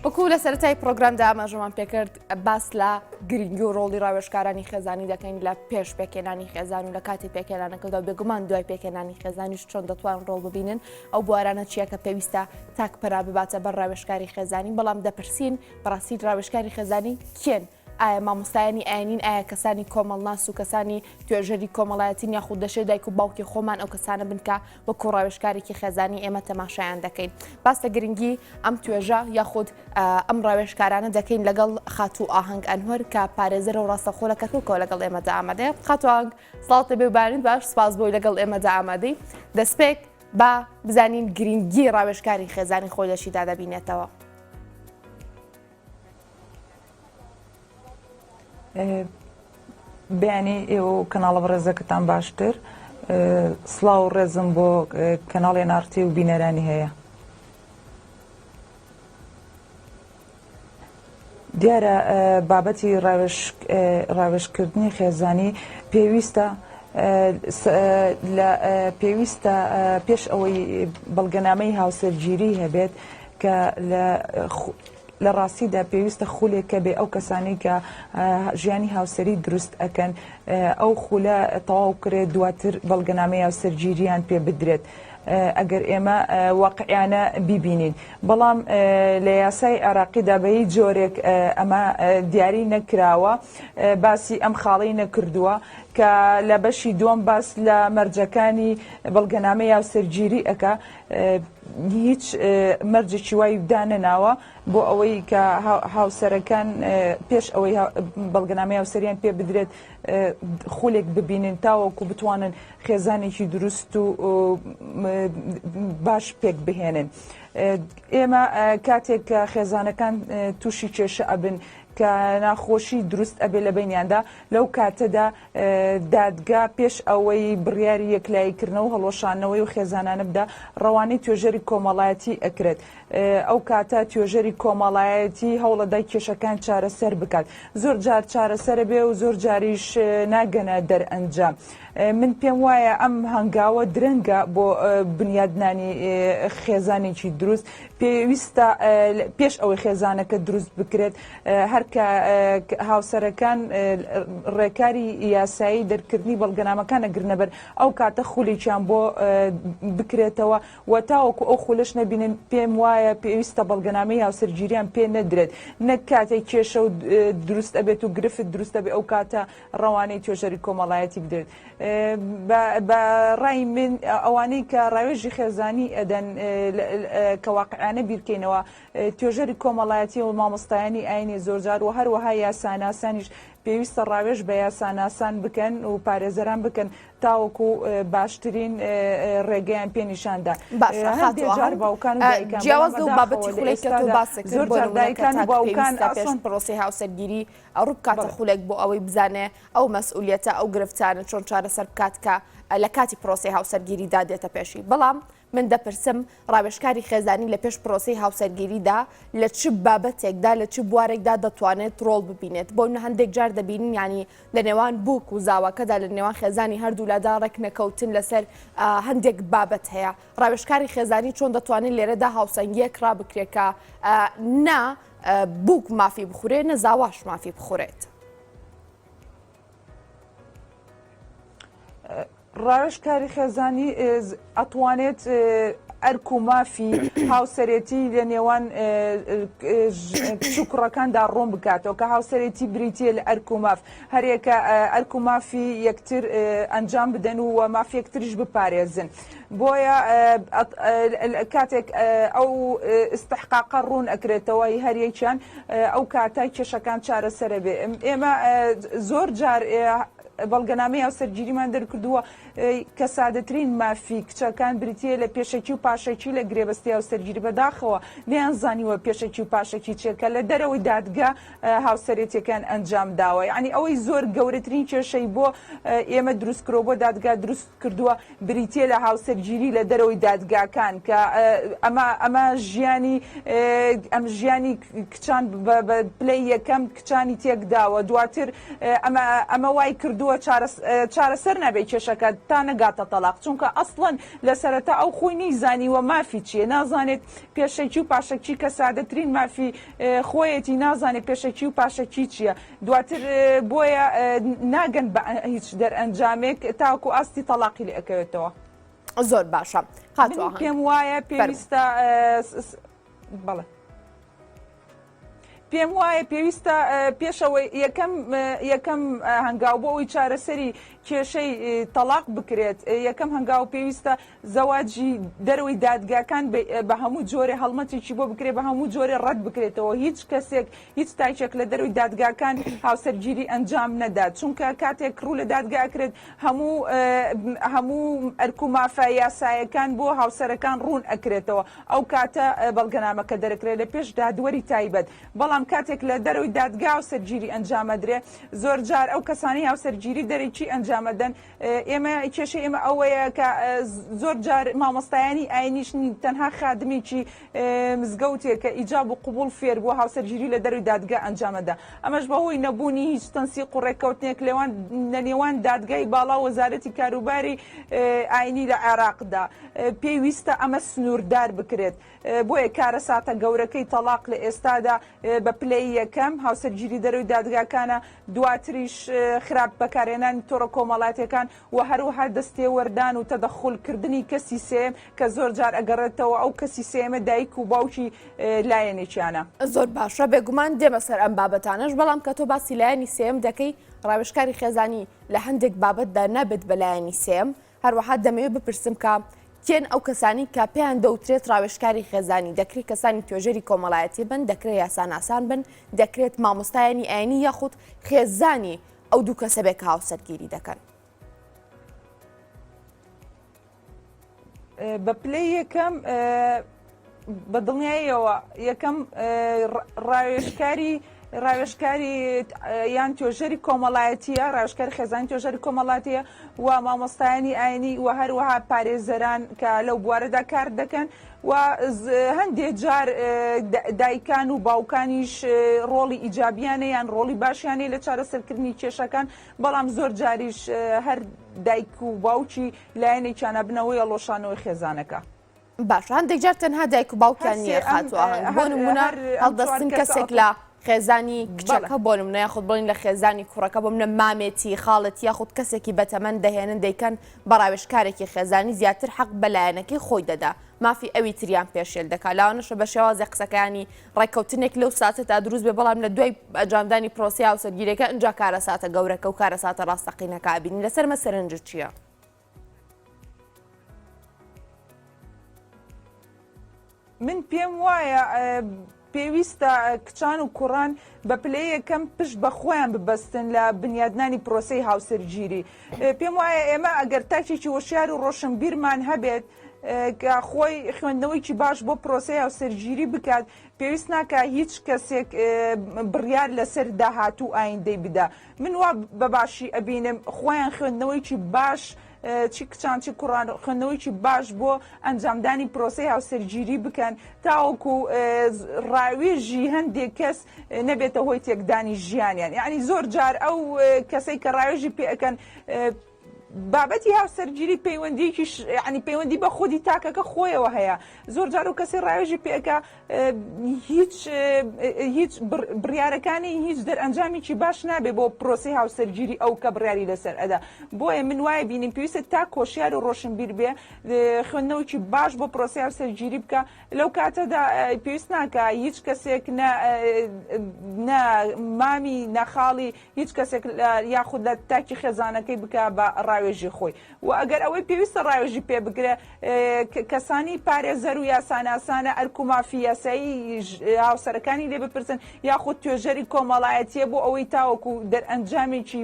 وەکو لە سەرەتای پرۆگرامدا ئاماژەمان پێکرد باس لە گرنگی و ڕۆڵی ڕاوێژکارانی خێزانی دەکەین لە پێش پێکهێنانی خێزان و لە کاتی پێکهێنانەکەدا بێگومان دوای پێکهێنانی خێزانیش چۆن دەتوان ڕۆڵ ببینن ئەو بوارانە چییە کە پێویستە تاک پەنا بباتە بەر ڕاوێژکاری خێزانی بەڵام دەپرسین بەڕاستی ڕاوێژکاری خێزانی کێن؟ ئایا مامۆستایانی ئاینین ئایا کەسانی کۆمەڵناس و کەسانی توێژەری کۆمەڵایەتین یاخود دەشێت دایک و باوکی خۆمان ئەو کەسانە بن کە وەکو ڕاوێژکارێکی خێزانی ئێمە تەماشایان دەکەین باس لە گرنگی ئەم توێژە یاخود ئەم ڕاوێژکارانە دەکەین لەگەڵ خاتوو ئاهەنگ ئەنوەر کە پارێزەرە و ڕاستەخۆ لە کەرکوکەوە لەگەڵ ئێمەدا ئامادەیە خاتوو ئاهەنگ سڵاوت لێبێ و بەیانیت باش سپاس بۆی لەگەڵ ئێمەدا ئامادەی دەستپێک با بزانین گرنگی ڕاوێژکاری خێزانی خۆی لە چیدا دەبینێتەوە. بەیانی ئێوە و کەناڵە بەڕێزەکەتان باشتر سڵاو و ڕێزم بۆ کەناڵی ناڕتی و بینەرانی هەیە. دیارە بابەتی ڕاوێژکردنی خێزانی پێویستە پێویستە پێش ئەوەی بەڵگەنامەی هاوسەرگیری هەبێت کە لە لە ڕاستیدا پێویستە خولێک کە بێ ئەو کەسانەی کە ژیانی هاوسەری دروست ئەکەن ئەو خولە تەواو کرێت دواتر بەڵگەنامەی هاوسەرگیریان پێ بدرێت. ئەگەر ئێمە واقعیانە بیبینین بەڵام لە یاسای عێراقیدا بە هیچ جۆرێک ئەمە دیاری نەکراوە باسی ئەم خاڵەی نەکردووە کە لە بەشی دووەم باس لە مەرجەکانی بەڵگەنامەی هاوسەرگیری ئەکا هیچ مەرجێکی وای دانەناوە بۆ ئەوەی کە هاوسەرەکان پێش ئەوەی بەڵگەنامەی هاوسەریان پێ بدرێت خولێک ببینن تاوەکو بتوانن خێزانێکی دروست و باش پێک بهێنن. ئێمە کاتێک کە خێزانەکان تووشی کێشە ئەبن کە ناخۆشی دروست ئەبێ لە بینیاندا لەو کاتەدا دادگا پێش ئەوەی بڕیاری یەکلاییکردنەوە و هەڵوەشاندنەوەی و خێزانانە بدا ڕەوانەی توێژەری کۆمەڵایەتی ئەکرێت. ئەو کاتە توێژەری کۆمەڵایەتی هەوڵەدا کێشەکان چارەسەر بکات. زۆر جار چارەسەرە بێ و زۆر جاریش ناگەنە دەرئەنجام. من پێم وایە ئەم هەنگاوە درەنگە بۆ بنیادنانی خێزانێکی دروست. پێویستە پێش ئەوەی خێزانەکە دروست بکرێت هەر کە هاوسەرەکان ڕێکاری یاسایی دەرکردنی بەڵگەنامەکان ئەگرنەبەر ئەو کاتە خولێکیان بۆ بکرێتەوە و تاوەکو ئەو خولەش نەبینن پێم وایە پێویستە بەڵگەنامەی هاوسەرگیریان پێ نەدرێت نەک کاتێک کێشە و دروست ئەبێت و گرفت دروست ئەبێ ئەو کاتە ڕەوانەی توێژەری کۆمەڵایەتی بدرێت بە ڕای من ئەوانەی کە ڕاوێژی خێزانی ئەدەن کە واقعانە بیرکەینەوە توێژەری کۆمەڵایەتی و مامۆستایانی ئاینی زۆرجار و هەروەها یاساناسانیش پێویستە ڕاوێژ بە یاساناسان بکەن و پارێزەران بکەن تاوەکو باشترین ڕێگەیان پێ نیشاندا باشە هەندێک جار باوکان و دایکان جیاواز بەڵام لەو بابەتی بەداخەوە لە خولێک کە تۆ ئێستادا باست کرد زۆر بۆ جار نمونە کە دایکان و تاک باوکان پێویستە پێش ئاسان پرۆسەی هاوسەرگیری ڕووبکاتە بەڵێ. خولێک بۆ ئەوەی بزانێ ئەو مەسئولیەتە ئەو گرفتانە چۆن چارەسەر بکات کە لە کاتی پرۆسەی هاوسەرگیریدا دێتە پێشی بەڵام من دەپرسم ڕاوێژکاری خێزانی لە پێش پرۆسەی هاوسەرگیریدا لە چ بابەتێکدا لە چ بوارێکدا دەتوانێت ڕۆڵ ببینێت بۆ نە هەندێک جار دەبینین ینی لە نێوان بووک و زاواکەدا لە نێوان خێزانی هەردوولادا ڕێکنەکەوتن لەسەر هەندێک بابەت هەیە ڕاوێژکاری خێزانی چۆن دەتوانێت لێرەدا هاوسەنگیەک ڕابکرێت کە نا بووک مافی بخورێ نە زاواش مافی بخورێت. ڕاوێژکاری خێزانی ئەتوانێت ئەرک و مافی هاوسەرێتی لە نێوان کچ و کوڕەکاندا ڕوون بکاتەوە کە هاوسەرێتی بریتیە لە ئەرک و ماف هەرێکە ئەرک و مافی یەکتر ئەنجام بدەن و مافی یەکتریش بپارێزن بۆیە کاتێک ئەو ئیستحقاقە ڕوون ئەکرێتەوە هەر یەکیان ئەو کاتە کێشەکان چارەسەرە بێ ئێمە زۆر جار بەڵگەنامەی هاوسەرگیریمان دەرکردووە کە سادەترین مافی کچەکان بریتییە لە پێشەکی و پاشەکی لە گرێبەستی هاوسەرگیری بەداخەوە نەیانزانیوە پێشەکی و پاشەکی چیە کە لە دەرەوەی دادگا هاوسەرێتیەکەیان ئەنجام داوە یانی ئەوەی زۆر گەورەترین کێشەی بۆ ئێمە دروست کرۆ بۆ دادگا دروست کردووە بریتیە لە هاوسەرگیری لە دەرەوەی دادگاکان کە ئەمە ئەمە ژیانی ئەم ژیانی کچان بە پلەی یەکەم کچانی تێکداوە دواتر ئەمە ئەمە وای کردووە. کردووە چارەسەر نابێت کێشەکە تا نەگاتە تەلاق چونکە ئەسڵەن لە سەرەتا ئەو خۆی نەیزانیوە مافی چییە نازانێت پێشەکی و پاشەکی کە سادەترین مافی خۆیەتی نازانێت پێشەکی و پاشەکی چییە دواتر بۆیە ناگەن بە هیچ دەرئەنجامێک تاکو ئاستی تەلاقی لێ ئەکەوێتەوە. زۆر باشە خاتوو ئاهەنگ. پێم وایە پێویستە بەڵێ. پێم وایە پێویستە پێشەوەی یەکەم یەکەم هەنگاو بۆ ئەوەی چارەسەری کێشەی تەڵاق بکرێت یەکەم هەنگاو پێویستە زەواجی دەرەوەی دادگاکان بە هەموو جۆرێ هەڵمەتێکی بۆ بکرێت بە هەموو جۆرێ ڕەت بکرێتەوە هیچ کەسێک هیچ تاکێک لە دەرەوەی دادگاکان هاوسەرگیری ئەنجام نەدات چونکە کاتێک ڕوو لە دادگا ئەکرێت هەموو هەموو ئەرک و مافە یاسایەکان بۆ هاوسەرەکان ڕوون ئەکرێتەوە ئەو کاتە بەڵگەنامەکە دەرەکرێت لە پێش دادوەری تایبەت، بەڵام کاتێک لە دەرەوەی دادگا هاوسەرگیری ئەنجامەدرێ زۆرجار ئەو کەسانەی هاوسەرگیری دەرەکی ئەنجامەدەن ئێمە کێشەی ئێمە ئەوەیە کە زۆر جار مامۆستایانی ئاینیش نین تەنها خادمێکی مزگەوتێک کە ئیجاب و قبوڵ فێر بووە هاوسەرگیری لە دەرەوەی دادگا ئەنجامەدا ئەمەش بەهۆی نەبوونی هیچ تەنسیق و ڕێککەوتنێک لێوان لە نێوان دادگای باڵا و وەزارەتی کاروباری ئاینی لە عێراقدا. پێویستە ئەمە سنووردار بکرێت. بۆیە کارەساتە گەورەکەی تەڵاق لە ئێستادا بە پلەی یەکەم هاوسەرگیری دەرەوەی دادگاکانە، دواتریش خراپ بەکارهێنانی تۆڕە کۆمەڵاتیەکان و هەروەها دەستێوەردان و تەدەخول کردنی کەسی سێیەم کە زۆر جار ئەگەڕێتەوە ئەو کەسی سێیەمە دایک و باوکی لایەنێکیانە. زۆر باشە بێگومان دێمە سەر ئەم بابەتانەش، بەڵام کە تۆ باسی لایەنی سێیەم دەکەی ڕاوێژکاری خێزانی لە هەندێک بابەتدا نابێت بە لایەنی سێیەم، هەروەها دەمەوێت بپرسم کە کێن ئەو کەسانی کە پێیان دەوترێت ڕاوێژکاری خێزانی، دەکرێت کەسانی توێژەری کۆمەڵایەتی بن، دەکرێت یاساناسان بن، دەکرێت مامۆستایانی ئاینی یاخود خێزانی ئەو دوو کەسە بێ کە هاوسەرگیری دەکەن. بە پلەی یەکەم بە دڵنیاییەوە یەکەم ڕاوێژکاری ڕاوێژکاری یان توێژەری کۆمەڵایەتیە ڕاوێژکاری خێزانی توێژەری کۆمەڵاتیە و مامۆستایانی ئاینی و هەروەها پارێزەران کە لەو بوارەدا کار دەکەن و هەندێک جار دایکان و باوکانیش ڕۆڵی ئیجابیانە یان ڕۆڵی باشیانەیە لە چارەسەرکردنی کێشەکان بەڵام زۆر جاریش هەر دایک و باوکی لایەنێکیانە بنەوەی هەڵوەشانەوەی خێزانەکە. باشە هەندێک جار تەنها دایک و باوکیان نییە خاتوو ئاهەنگ بۆ نمونە هەڵدەستن کەسێک لە خێزانی کچەکە بۆ نمونە یاخود بڵین لە خێزانی کوڕەکە بۆ منە مامێتی خاڵەتی یاخود کەسێکی بەتەمەن دەهێنن دەیکەن بە ڕاوێژکارێکی خێزانی زیاتر حەق بە لایەنەکەی خۆی دەدا مافی ئەوی تریان پێشێل دەکا لاوانەشە بە شێوازی قسەکانی ڕێککەوتنێک لەو ساتەدا دروست بێ بەڵام لە دوای ئەنجامدانی پرۆسەی هاوسەرگیریەکە ئینجا کارەساتە گەورەکە و کارەساتە ڕاستەقینەکە ئەبینین لەسەر مە سەرنجت چییە؟ من پێم وایە پێویستە کچان و کوڕان بە پلەی یەکەم پشت بە خۆیان ببەستن لە بنیادنانی پرۆسەی هاوسەرگیری پێم وایە ئێمە ئەگەر تاکێکی وەشیار و ڕۆشنبیرمان هەبێت کە خۆی خوێندنەوەیکی باش بۆ پرۆسەی هاوسەرگیری بکات پێویست ناکا هیچ کەسێک بڕیار لەسەر داهاتوو و ئایندەی بدا من وا بە باشی ئەبینم خۆیان خوێندنەوەیکی باش چی کچان چی کوڕان خوێندنەوەیکی باش بۆ ئەنجامدانی پرۆسەی هاوسەرگیری بکەن تاوەکو ڕاوێژی هەندێک کەس نەبێتە هۆی تێکدانی ژیانیان یعنی زۆر جار ئەو کەسەی کە ڕاوێژی پێ ئەکەن بابەتی هاوسەرگیری پەیوەندیەکی یعنی پەیوەندی بە خودی تاکەکە خۆیەوە هەیە زۆر جار و کەسی ڕاوێژی پێکە هیچ هیچ بڕیارەکانی هیچ دەرئەنجامێکی باش نابێ بۆ پرۆسی هاوسەرگیری ئەو کە بڕیاری لەسەر ئەدا بۆیە من وایە بینیم پێویستە تا کۆشیار و ڕۆشنبیر بێ خوێندنەوەکی باش بۆ پرۆسی هاوسەرگیری بکە لەو کاتەدا پێویست ناکە هیچ کەسێک نە نە مامی نەخاڵی هیچ کەسێک یاخود لە تاکی خێزانەکەی بکا بە ڕاوێژی خۆی و ئەگەر ئەوەی پێویستە ڕاوێژی پێ بکرێ کەسانی پارێزەر و یاساناسانە ئەرک و مافی یاسایی هاوسەرەکانی لێ بپرسن یاخود توێژەری کۆمەڵایەتیە بۆ ئەوەی تاوەکو دەرئەنجامێکی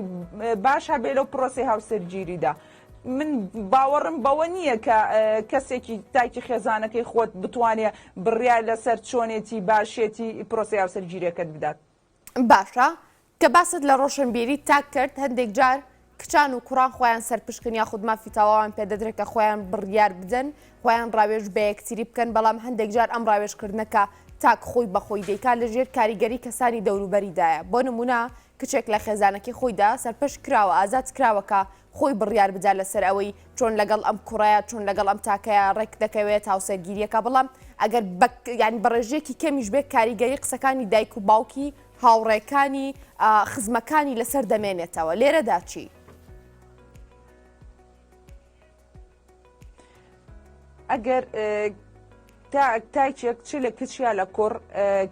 باش هەبێ لەو پرۆسەی هاوسەرگیریدا. من باوەڕم بەوە نییە کە کەسێکی تاکی خێزانەکەی خۆت بتوانێ بڕیار لەسەر چۆنێتی باشێتی پرۆسەی هاوسەرگیریەکەت بدات. باشە کە باست لە ڕۆشنبیری تاک کرد هەندێک جار کچان و کوڕان خۆیان سەرپشکن یاخود مافی تەواوان پێدەدرێت کە خۆیان بڕیار بدەن خۆیان ڕاوێژ بە یەکتری بکەن بەڵام هەندێک جار ئەم ڕاوێژکردنە کە. تاک خۆی بەخۆی دەیکات لە ژێر کاریگەری کەسانی دەوروبەریدایە بۆ نمونە کچێک لە خێزانەکەی خۆیدا سەرپەرشت کراوە ئازاد کراوە کە خۆی بڕیار بدا لەسەر ئەوەی چۆن لەگەڵ ئەم کوڕەیە چۆن لەگەڵ ئەم تاکەیە ڕێک دەکەوێت هاوسەرگیریەکە بەڵام ئەگەر یانی بە ڕێژەیەکی کەمیش بێت کاریگەری قسەکانی دایک و باوکی هاوڕێکانی خزمەکانی لەسەر دەمێنێتەوە لێرەدا چی؟ ئەگەر تاکێک چ لە کچ یا لە کوڕ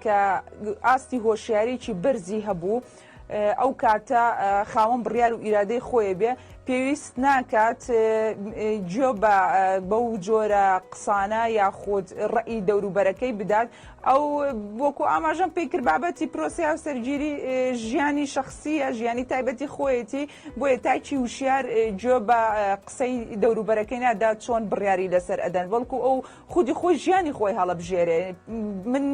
کە ئاستی هۆشیاریی بەرزی هەبوو ئەو کاتە خاوەن بڕیار و ئیرادەی خۆی بێ پێویست ناکات گوێ بە بەو جۆرە قسانە یاخود ڕئی دەوروبەرەکەی بدات ئەو وەکو ئاماژەم پێی کرد بابەتی پرۆسەی هاوسەرگیری ژیانی شەخسییە، ژیانی تایبەتی خۆیەتی، بۆیە تاکی وشیار گوێ بە قسەی دەوروبەرەکەی نادات چۆن بڕیاری لەسەر ئەدەن، بەڵکو ئەو خودی خۆی ژیانی خۆی هەڵەبژێرێ. من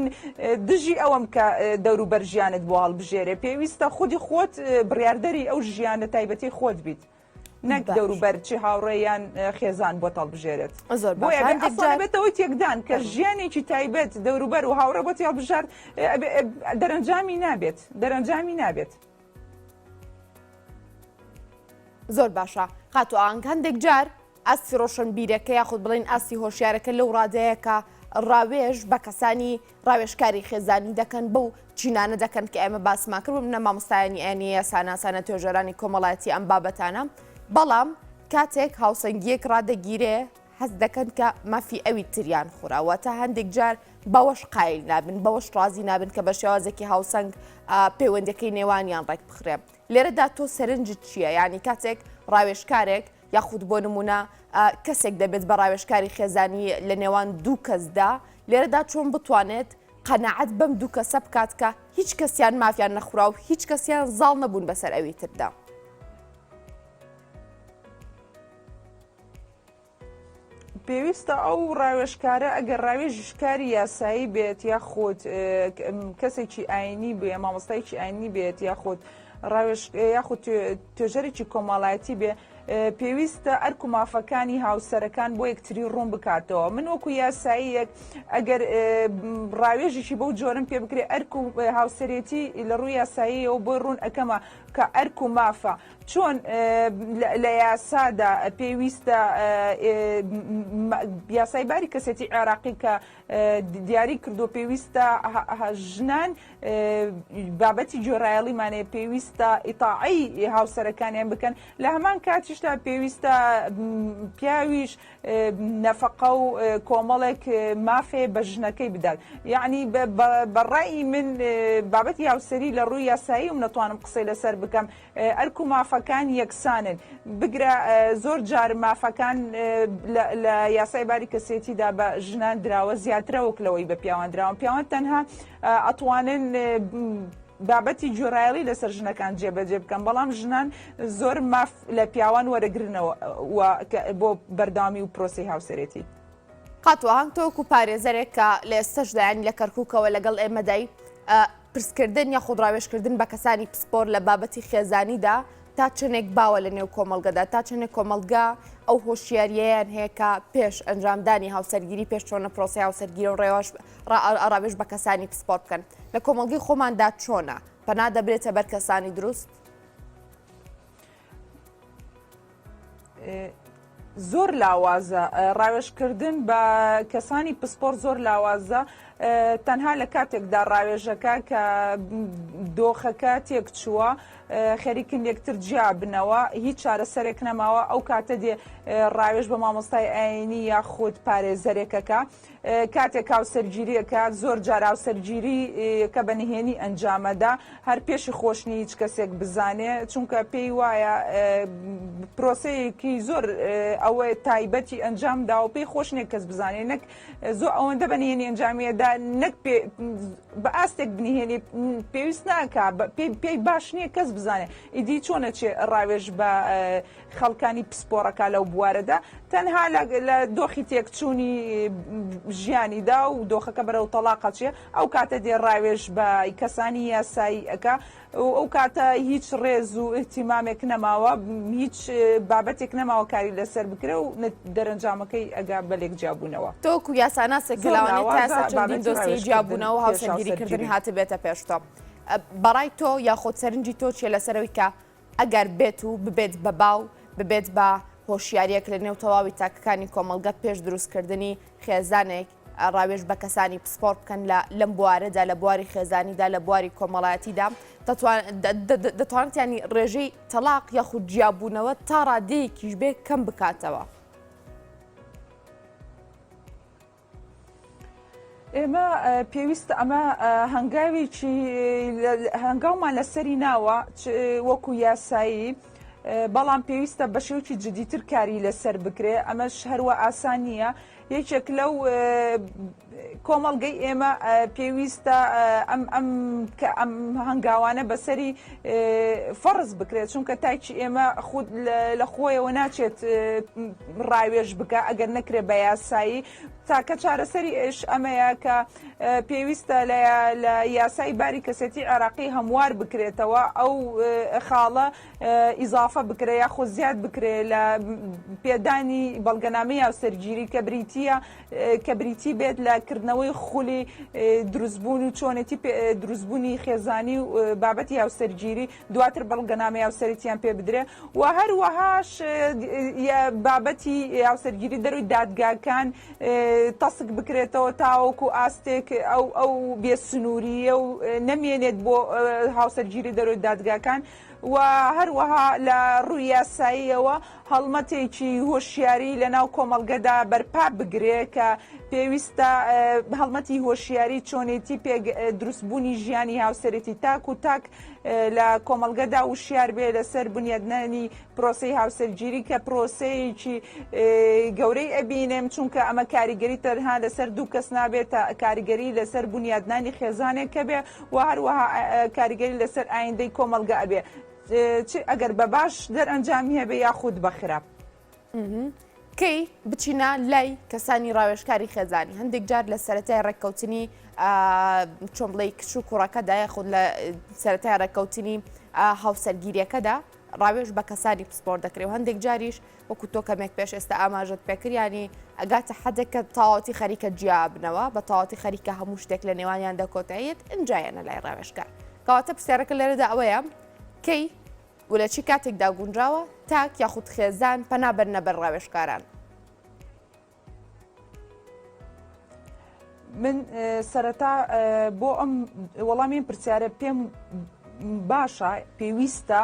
دژی ئەوەم کە دەوروبەر ژیانت بۆ هەڵبژێرێ، پێویستە خودی خۆت بڕیاردەری ئەو ژیانە تایبەتەی خۆت بیت. نەک دەوروبەر چ هاوڕێ یان خێزان بۆت هەڵبژێرێت زۆر بۆیە بێتەوەی تێکدان کە ژیانێکی تایبەت دەوروبەر و هاوڕێ بۆ هەڵبژارد دەرەنجامی نابێت دەرەنجامی نابێت. زۆر باشە خاتو ئاهەنگ هەندێک جار ئاستی ڕۆشنبیرەکە یاخود بڵین ئاستی هۆشیارەکە لەو ڕادەیە کە ڕاوێژ بە کەسانی ڕاوێژکاری خێزانی دەکەن بەو چینانە دەکەن کە ئێمە باسمان کرد بنە مامۆستایانی ئاینی یاساناسانە توێژەرانی کۆمەڵایەتی ئەم بابەتانە بەڵام کاتێک هاوسەنگیەک ڕادەگیرێ هەست دەکەن کە مافی ئەوی تریان خوراوە تا هەندێک جار بەوەش قایل نابن بەوەش ڕازی نابن کە بە شێوازێکی هاوسەنگ پەیوەندەکەی نێوانیان ڕێک بخرێ لێرەدا تۆ سەرنجت چییە یعنی کاتێک ڕاوێژکارێک یاخود بۆ نمونە کەسێک دەبێت بە ڕاوێژکاری خێزانی لە نێوان دوو کەسدا، لێرەدا چۆن بتوانێت قەناعەت بەم دوو کەسە بکات کە هیچ کەسیان مافیان نەخورا و هیچ کەسیان زاڵ نەبوون بەسەر ئەوی تردا؟ پێویستە ئەو ڕاوێژکارە ئەگەر ڕاوێژکاری یاسایی بێت یاخود کەسێکی ئاینی بێ مامۆستایکی ئاینی بێت یاخود ڕاوێژ یاخود توێژەرێکی کۆمەڵایەتی بێ پێویستە ئەرک و مافەکانی هاوسەرەکان بۆ یەکتری ڕوون بکاتەوە من وەکو یاساییەک ئەگەر ڕاوێژێکی بەو جۆرم پێ بکرێ ئەرک و هاوسەرێتی لە ڕووی یاساییەوە بۆی ڕوون ئەکەمە کە ئەرک و مافە چۆن لە یاسادا پێویستە یاسای باری کەسێتی عێراقی کە دیاری کردو پێویستە ژنان بابەتی گوێڕایەڵیمانەیە پێویستە ئیتاعەی هاوسەرەکانیان بکەن لە هەمان کاتیشدا پێویستە پیاویش نەفەقە و کۆمەڵێک مافێ بە ژنەکەی بدات یعنی بە ڕای من بابەتی هاوسەری لە ڕووی یاسایی و نەتوانم قسەی لەسەر بکەم ئەرک و مافەکان یەکسانن، بگرە زۆر جار مافەکان لە یاسای باری کەسێتیدا بە ژنان دراوە زیاترە وەک لەوەی بە پیاوان دراوە، پیاوان تەنها ئەتوانن بابەتی گوێڕایەڵی لەسەر ژنەکان جێبەجێ بکەن، بەڵام ژنان زۆر ماف لە پیاوان وەرەگرنەوە بۆ بەردەوامی و پرۆسەی هاوسەرێتی. خاتوو ئاهەنگ تۆ وەکو پارێزەرێک کە لە ئێستەشدا یانی لە کەرکووکەوە لەگەڵ ئێمەدای پرسکردن یاخود ڕاوێژکردن بە کەسانی پسپۆر لە بابەتی خێزانیدا تا چەندێک باوە لە نێو کۆمەڵگەدا تا چەندێک کۆمەڵگا ئەو هۆشیاریەیان هەیە کە پێش ئەنجامدانی هاوسەرگیری پێش چۆنە پرۆسی هاوسەرگیرە و ڕێواش ڕاوێژ بە کەسانی پسپۆر بکەن لە کۆمەڵگەی خۆماندا چۆنە پەنا دەبرێتە بەر کەسانی دروست؟ زۆر لاوازە ڕاوێژکردن بە کەسانی پسپۆر زۆر لاوازە تەنها لە کاتێکدا ڕاوێژەکە کە دۆخەکە تێکچووە خەریکن یەکتر جیابنەوە هیچ چارەسەرێک نەماوە ئەو کاتە دێ ڕاوێژ بە مامۆستای ئاینی یاخود پارێزەرێکەکە کاتێک هاوسەرگیری ئەکات زۆر جار هاوسەرگیری کە بە نهێنی ئەنجامەدا هەر پێشی خۆش نیە هیچ کەسێک بزانێ چونکە پێی وایە پرۆسەیەکی زۆر ئەوە تایبەتی ئەنجام داوە پێی خۆش نیە کەس بزانێ نەک زۆر ئەوەندە بە نهێنی ئەنجامیەدا نەک پێ بە ئاستێک بنهێنی پێویست ناکا پێی باش نییە کەس بزانێ ئیدی چۆنە چێ ڕاوێژ بە خەڵکانی پسپۆڕەکە لەو بوارەدا تەنها لە دۆخی تێکچوونی ژیانیدا و دۆخەکە بەرەو تەڵاق ئەچێ ئەو کاتە دێ ڕاوێژ بە کەسانی یاسایی ئەکا و ئەو کاتە هیچ ڕێز و ئیهتیمامێک نەماوە هیچ بابەتێک نەماوە کاری لەسەر بکرێ و دەرەنجامەکەی ئەگا بە لێک جیابوونەوە. تۆ وەکو یاساناسێک کە زۆر لەوانەیە تا لاوازە ئێستا چەندین. چەندین بابەتی دۆسیەی ڕاوێژکردن جیابوونەوە و پێش هاوسەرگیری کردن هاوسەرگیری. هاتبێتە پێش تۆ. بەڕای تۆ یاخود سەرنجی تۆ چیە لەسەر ئەوەی کە ئەگەر بێت و ببێت بە باو، ببێت بە هۆشیارییەک لە نێو تەواوی تاکەکانی کۆمەڵگە پێش دروستکردنی خێزانێک ڕاوێژ بە کەسانی پسپۆڕ بکەن لە لەم بوارەدا لە بواری خێزانیدا لە بواری کۆمەڵایەتیدا دەتوانێت ینی ڕێژەی تەلاق یاخود جیابوونەوە تا ڕادەیەکیش بێ کەم بکاتەوە. ئێمە پێویستە ئەمە هەنگاوێکی هەنگاومان لەسەری ناوە وەکو یاسایی بەڵام پێویستە بە شێوکی جدیتر کاری لەسەر بکرێ ئەمەش هەروە ئاسان نییە یەکێک لەو کۆمەڵگەی ئێمە پێویستە ئەم ئەم کە ئەم هەنگاوانە بەسەری فەرز بکرێت چونکە تاکی ئێمە خود لە خۆیەوە ناچێت ڕاوێژ بکە ئەگەر نەکرێت بە یاسایی تاکە چارەسەری ئێش ئەمەیە کە پێویستە لە یاسای باری کەسێتی عێراقی هەموار بکرێتەوە ئەو خاڵە ئیزافە بکرێ یاخود زیاد بکرێ لە پێدانی بەڵگەنامەی هاوسەرگیری کە بریتییە کە بریتی بێت لە کردنەوەی خولی دروستبوون و چۆنێتی دروستبوونی خێزانی و بابەتی هاوسەرگیری دواتر بەڵگەنامەی هاوسەرێتیان پێ بدرێ و هەروەهاش بابەتی هاوسەرگیری دەروی دادگاکان تەسک بکرێتەوە تاوەکو ئاستێک ئەو ئەو بێسنووریە و نەمێنێت بۆ هاوسەرگیری دەروی دادگاکان و هەروەها لە ڕووی یاساییەوە هەڵمەتێکی هۆشیاری لە ناو کۆمەڵگەدا بەرپا بگرێ کە پێویستە هەڵمەتی هۆشیاری چۆنێتی پێک دروستبوونی ژیانی هاوسەرێتی تاک و تاک لە کۆمەڵگەدا وشیار بێ لەسەر بنیادنانی پرۆسەی هاوسەرگیری کە پرۆسەیەکی گەورەی ئەبینم چونکە ئەمە کاریگەری تەنها لەسەر دوو کەس نابێت کاریگەری لەسەر بنیادنانی خێزانێک کە بێ و هەروەها کاریگەری لەسەر ئایندەی کۆمەڵگە ئەبێ چ ئەگەر بە باش دەرئەنجامی هەبێ یاخود بە خراپ. کەی بچینە لای کەسانی ڕاوێژکاری خێزانی هەندێک جار لە سەرەتای ڕێککەوتنی چۆن بڵێی کچ و کوڕەکەدا یاخود لە سەرەتای ڕێککەوتنی هاوسەرگیریەکەدا ڕاوێژ بە کەسانی پسپۆر دەکرێت و هەندێک جاریش وەکو تۆ کەمێک پێش ئێستا ئاماژەت پێکرد ینی ئەگاتە حەدێک کە تەواوەتی خەریکە جیابنەوە بە تەواوەتی خەریکە هەموو شتێک لە نێوانیان دەکۆتاییەت ئینجا یەنە لای ڕاوێژکار کەواتە پرسیارەکە لێرەدا ئەوەیە کەی و لە چی کاتێکدا گونجاوە تاک یاخود خێزان پەنا بەرنە بەر ڕاوێژکاران؟ من سەرەتا بۆ ئەم وەڵامی پرسیارە پێم باشە پێویستە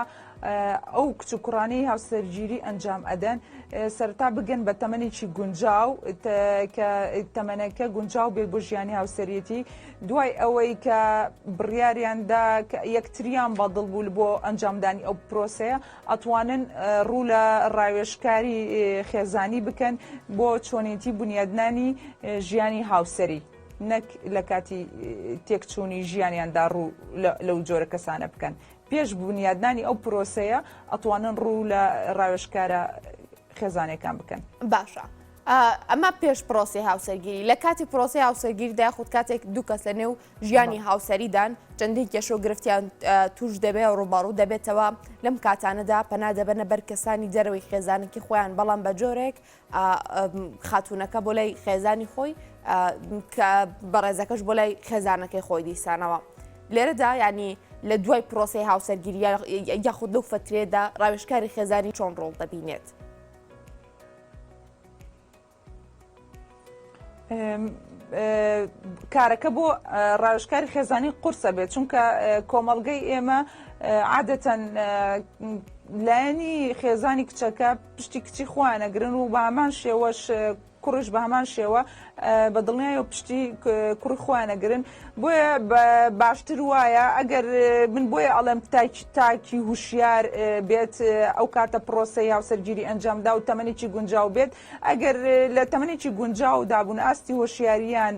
ئەو کچ و کوڕانەی هاوسەرگیری ئەنجام ئەدەن سەرتا بگەن بە تەمەنێکی گونجاو کە تەمەنەکە گونجاو بێت بۆ ژیانی هاوسەرێتی دوای ئەوەی کە بڕیاریاندا کە یەکتریان بەدڵ بوو بۆ ئەنجامدانی ئەو پرۆسەیە ئەتوانن ڕوو لە ڕاوێژکاری خێزانی بکەن بۆ چۆنێتی بونیادنانی ژیانی هاوسەری نەک لە کاتی تێکچوونی ژیانیاندا ڕوو لەو جۆرە کەسانە بکەن پێش بونیادنانی ئەو پرۆسەیە ئەتوانن ڕوو لە ڕاوێژکارە خێزانەکان بکەن. باشە ئەمە پێش پرۆسی هاوسەرگیری لە کاتی پرۆسی هاوسەرگیریدا یاخود کاتێک دوو کەس لە نێو ژیانی هاوسەریدان چەندین کێشە و گرفتیان توش دەبێ و ڕووبەڕوو دەبێتەوە لەم کاتانەدا پەنا دەبەنە بەر کەسانی دەرەوەی خێزانێکی خۆیان بەڵام بە جۆرێک خاتوونەکە بۆ لای خێزانی خۆی کە بەڕێزەکەش بۆ لای خێزانەکەی خۆی دیسانەوە لێرەدا ینی لە دوای پرۆسی هاوسەرگیری یاخود لەو فترێدا ڕاوێژکاری خێزانی چۆن ڕۆڵ دەبینێت؟ کارەکە بۆ ڕاوێژکاری خێزانی قورسە بێت چونکە کۆمەڵگەی ئێمە عادەتەن لایەنی خێزانی کچەکە پشتی کچی خۆیانەگرن و بە هەمان شێوەش کوڕیش بە هەمان شێوە بە دڵنیایەوە پشتی کوڕی خۆیانەگرن بۆیە باشتر وایە ئەگەر من بۆیە ئەڵێم تاکی تاکی هوشیار بێت ئەو کاتە پرۆسەی هاوسەرگیری ئەنجامدا و تەمەنێکی گونجاو بێت ئەگەر لە تەمەنێکی گونجاو دابوون ئاستی هۆشیاریان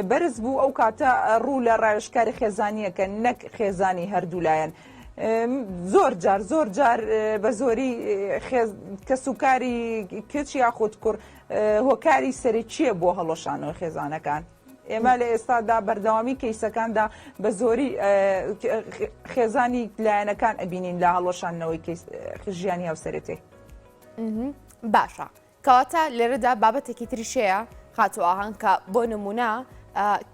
بەرز بوو ئەو کاتە ڕوو لە ڕاوێژکاری خێزانیەکە نەک خێزانی هەردوو لایەن. زۆر جار زۆر جار بە زۆری کەسوکاری کچ یاخود کوڕ هۆکاری سەرەکییە بۆ هەڵۆشانەوەی خێزانەکان. ئێمە لە ئێستادا بەردەوامی کەیسەکاندا بە زۆری خێزانی لایەنەکان ئەبینین لە هەڵوەشاندنەوەی کەیس ژیانی هاوسەرێتی. باشە کەواتە لێرەدا بابەتێکی تریش هەیە خاتوو ئاهەنگ کە بۆ نمونە.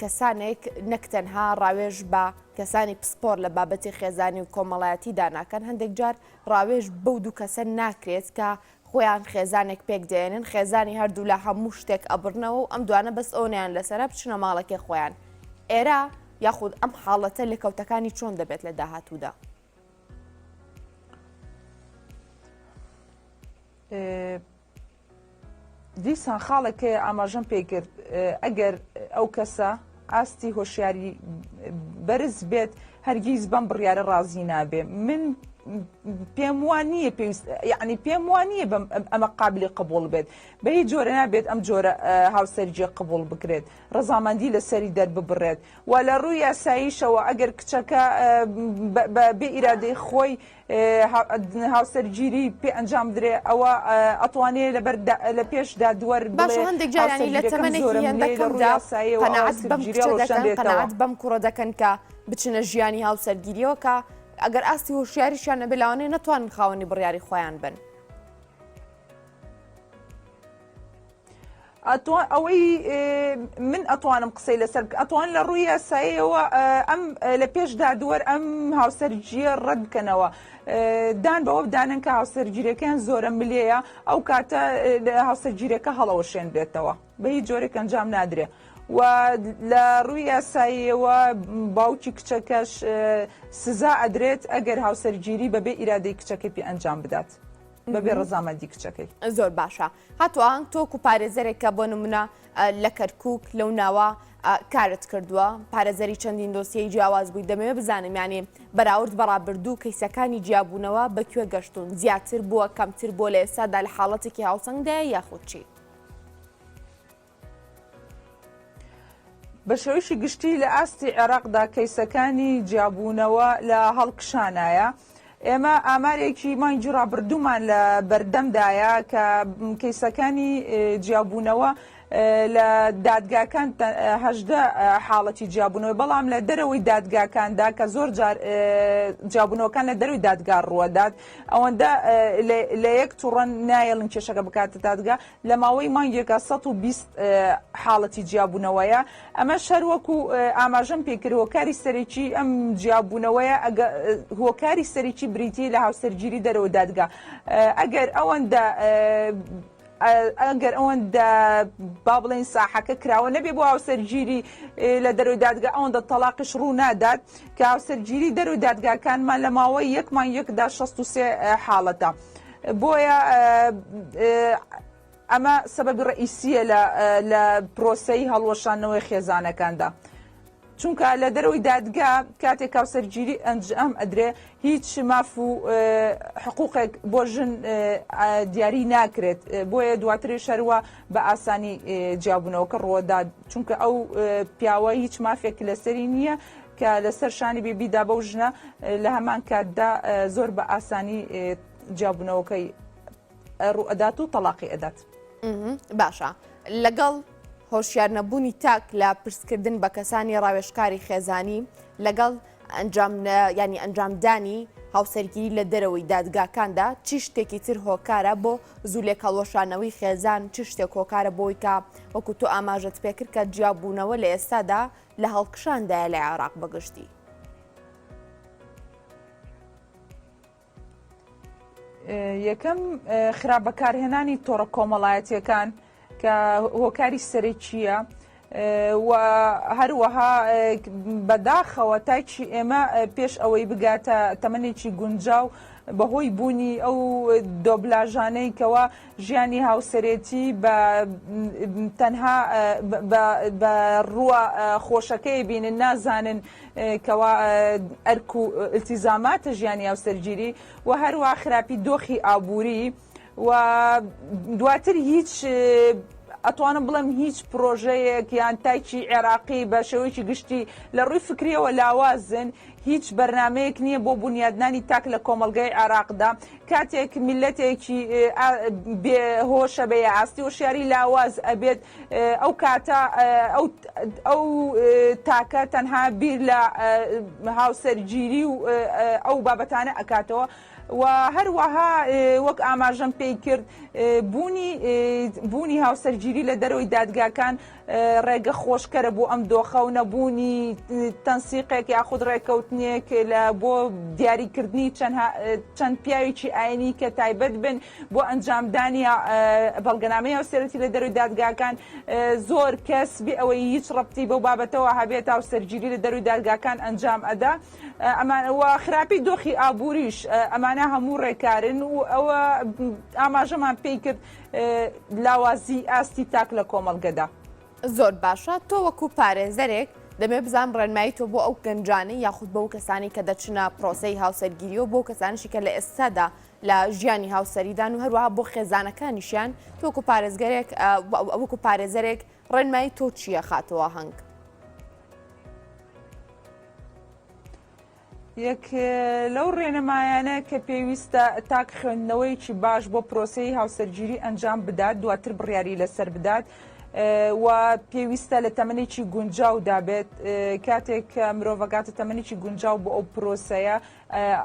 کەسانێک نەک تەنها ڕاوێژ بە کەسانی پسپۆر لە بابەتی خێزانی و کۆمەڵایەتیدا ناکەن، هەندێک جار ڕاوێژ بەو دوو کەسە ناکرێت کە خۆیان خێزانێک پێک دێنن، خێزانی هەردوولا هەموو شتێک ئەبڕنەوە و ئەم دوانە بەس ئەوەنەیان لەسەرە بچنە ماڵەکەی خۆیان. ئێرە یاخود ئەم حاڵەتە لێکەوتەکانی چۆن دەبێت لە داهاتوودا؟ دیسان خاڵێک هەیە ئاماژەم پێی کرد ئەگەر ئەو کەسە ئاستی هۆشیاری بەرز بێت هەرگیز بەم بڕیارە ڕازی نابێ من پێم وان نییە پێویست یعنی پێم وان نییە بەم ئەمە قابلی قبول بێت بە هیچ جۆرە نابێت ئەم جۆرە هاوسەرگیری قبول بکرێت ڕەزامەندی لەسەری دەرببڕێت و لە ڕووی یاساییشەوە ئەگەر کچەکە بە بێ ئیرادەی خۆی هاوسەرگیری پێ ئەنجام بدرێ ئەوە ئەتوانێ لەبەر لە پێش دادوەر باشە هەندێک جارانی لە تەمەنێکی هێندە کەمدا قەناعەت بەم کچە دەکەن قەناعەت بەم کوڕە دەکەن کە بچنە ژیانی هاوسەرگیریەوە کە ئەگەر ئاستی هۆشیاریشیان نەبێ لەوانەیە نەتوانن خاوەنی بڕیاری خۆیان بن. ئەوەی من ئەتوانم قسەی لەسەر بکەم ئەتوان لە ڕووی یاساییەوە ئەم لە پێش دادوەر ئەم هاوسەرگیریە ڕەت بکەنەوە دان بەوە بدانن کە هاوسەرگیریەکەیان زۆرە ملێیە ئەو کاتە هاوسەرگیریەکە هەڵەوەشێنرێتەوە بە هیچ جۆرێک ئەنجام نادرێ و لە ڕووی یاساییەوە باوکی کچەکەش سزا ئەدرێت ئەگەر هاوسەرگیری بەبێ ئیرادەی کچەکەی پێ ئەنجام بدات بەبێ ڕەزامەندی کچەکەی. زۆر باشە هاتوو ئاهەنگ تۆ وەکو پارێزەرێک کە بۆ نمونە لە کەرکوک لەو ناوە کارت کردووە پارێزەری چەندین دۆسیەی جیاواز بووی دەمەوێت بزانم یانی بەراورد بە ڕابردوو کەیسەکانی جیابوونەوە بە کوێ گەشتوون زیاتر بووە کەمتر بووە لە ئێستادا لە حاڵەتێکی هاوسەنگدایە یاخود چی؟ بە شێوەیەکی گشتی لە ئاستی عێراقدا کەیسەکانی جیابوونەوە لە هەڵکشانایە. ئێمە ئامارێکی مانگی ڕابردوومان لە بەردەمدایە کە کەیسەکانی جیابوونەوە لە دادگاکان 18 حاڵەتی جیابوونەوەی بەڵام لە دەرەوەی دادگاکاندا کە زۆر جار جیابوونەوەکان لە دەروی دادگا ڕووەدات ئەوەندە لە یەک توڕەن نایەڵن کێشەکە بکاتە دادگا لە ماوەی مانگێکا 120 حاڵەتی جیابوونەوەیە، ئەمەش هەر وەکو ئاماژەم پێکرد هۆکاری سەرەکی ئەم جیابوونەوەیە هۆکاری سەرەکی بریتییە لە هاوسەرگیری دەرەوە دادگا ئەگەر ئەوەندە ئەگەر ئەوەندە با بڵێین ساحەکە کراوە نەبێ بۆ هاوسەرگیری لە دەرەوەی دادگا ئەوەندە تەڵاقیش ڕوو نادات کە هاوسەرگیری دەرەوەی دادگاکانمان لە ماوەی یەک مانگ یەکدا 63 حاڵەتە. بۆیە ئەمە سەبەبی ڕەئیسییە لە لە پرۆسەی هەڵوەشاندنەوەی خێزانەکاندا. چونکە لە دەرەوەی دادگا کاتێک هاوسەرگیری ئەنجام ئەدرێ هیچ ماف و حقوقێک بۆ ژن دیاری ناکرێت بۆیە دواتریش هەروا بە ئاسانی جیابوونەوەکە ڕووەدات چونکە ئەو پیاوە هیچ مافێک لەسەری نییە کە لەسەر شانی بێ بیدا بەو ژنە لە هەمان کاتدا زۆر بە ئاسانی جیابوونەوەکەی ڕوئەدات و تەلاقی ئەدات. باشە لەگەڵ هۆشیار نەبوونی تاک لە پرسکردن بە کەسانی ڕاوێژکاری خێزانی لەگەڵ ئەنجام ینی ئەنجامدانی هاوسەرگیری لە دەرەوەی دادگاکاندا چی شتێکی تر هۆکارە بۆ زوو لێکهەڵوەشانەوەی خێزان چ شتێک هۆکارە بۆی کە وەکو تۆ ئاماژەت پێکرد کە جیابوونەوە لە ئێستادا لە هەڵکشاندایە لە عێراق بەگشتی. یەکەم خراپ بەکارهێنانی تۆڕە کۆمەڵایەتیەکان کە هۆکاری سەرەکیە و هەروەها بەداخەوە تاکی ئێمە پێش ئەوەی بگاتە تەمەنێکی گونجاو بەهۆی بوونی ئەو دۆبلاژانەی کەوا ژیانی هاوسەرێتی بە تەنها بە ڕووە خۆشەکەی بینن نازانن کەوا ئەرک و ئیلتیزاماتە ژیانی هاوسەرگیری و هەروە خراپی دۆخی ئابووری و دواتر هیچ ئەتوانم بڵێم هیچ پرۆژەیەک یان تاکی عێراقی بە شێوەیەکی گشتی لە ڕووی فکریەوە لاوازن هیچ بەرنامەیەک نییە بۆ بونیادنانی تاک لە کۆمەڵگای عێراقدا کاتێک میللەتێکی بێ هۆشە بێ ئاستی هۆشیاری لاواز ئەبێت ئەو کاتە ئەو تاکە تەنها بیر لە هاوسەرگیری و ئەو بابەتانە ئەکاتەوە و هەروەها وەک ئاماژەم پێی کرد بوونی بوونی هاوسەرگیری لە دەرەوەی دادگاکان. ڕێگە خۆشکەرە بۆ ئەم دۆخە و نەبوونی تەنسیقێک یاخود ڕێکەوتنێک لە بۆ دیاریکردنی چەند پیاوێکی ئاینی کە تایبەت بن بۆ ئەنجامدانی بەڵگەنامەی هاوسەرێتی لە دەروی دادگاکان زۆر کەس بێ ئەوەی هیچ ڕەبتی بەو بابەتەوە هەبێت هاوسەرگیری لە دەروی دادگاکان ئەنجام ئەدا ئەمان و خراپی دۆخی ئابووریش ئەمانە هەموو ڕێکارن و ئەوە ئاماژەمان پێی کرد لاوازی ئاستی تاک لە کۆمەڵگەدا. زۆر باشە تۆ وەکو پارێزەرێک دەمێ بزانم ڕێنمایی تۆ بۆ ئەو گەنجانەی یاخود بەو کەسانی کە دەچنە پرۆسەی هاوسەرگیری و بۆ کەسانشی کە لە ئێستادا لە ژیانی هاوسەریدان و هەروەها بۆ خێزانەکانیشیان تۆ وەکو پارێزگەرێک وەکو پارێزەرێک ڕێنمایی تۆ چییە خاتوو ئاهەنگ؟ یەک لەو ڕێنمایانە کە پێویستە تاک خوێندنەوەیەکی باش بۆ پرۆسەی هاوسەرگیری ئەنجام بدات دواتر بڕیاری لەسەر بدات و پێویستە لە تەمەنێکی گونجاودا بێت کاتێک مرۆڤەگاتە تەمەنێکی گونجاو بۆ ئەو پرۆسەیە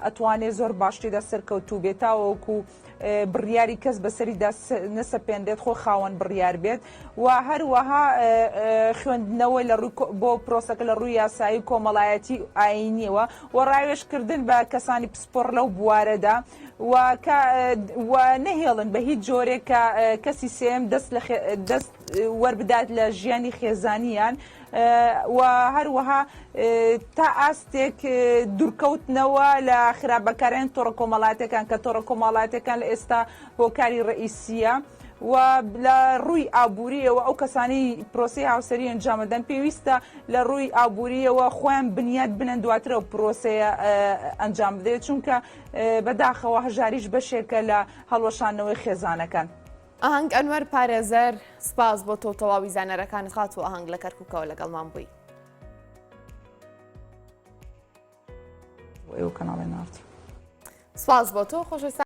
ئەتوانێ زۆر باش تێدا سەرکەوتوو بێت تاوەکو بڕیاری کەس بەسەریدا نەسەپێنرێت خۆی خاوەن بڕیار بێت و هەروەها خوێندنەوە لە ڕووی بۆ پرۆسەکە لە ڕووی یاسایی و کۆمەڵایەتی و ئایینیەوە و ڕاوێژکردن بە کەسانی پسپۆڕ لەو بوارەدا و کە و نەهێڵن بە هیچ جۆرێک کە کەسی سێیەم دەست لە دەست وەربدات لە ژیانی خێزانیان و هەروەها تا ئاستێک دوورکەوتنەوە لە خراپ بەکارهێنانی تۆڕە کۆمەڵایەتیەکان کە تۆڕە کۆمەڵایەتیەکان لە ئێستا هۆکاری ڕەئیسیە و لە ڕووی ئابووریەوە ئەو کەسانەی پرۆسەی هاوسەری ئەنجامەدەن پێویستە لە ڕووی ئابووریەوە خۆیان بنیات بنەن دواتر ئەو پرۆسەیە ئەنجام بدرێت چونکە بەداخەوە هەژاریش بەشێکە لە هەڵوەشاندنەوەی خێزانەکان. ئاهەنگ ئەنوەر پارێزەر، سپاس بۆ تۆ و تەواوی زانیارەکانت خاتوو ئاهەنگ لە کەرکوکەوە لەگەڵمان بووی. ئێوە کەناڵی نارد. سپاس بۆ تۆ خۆشەویستان.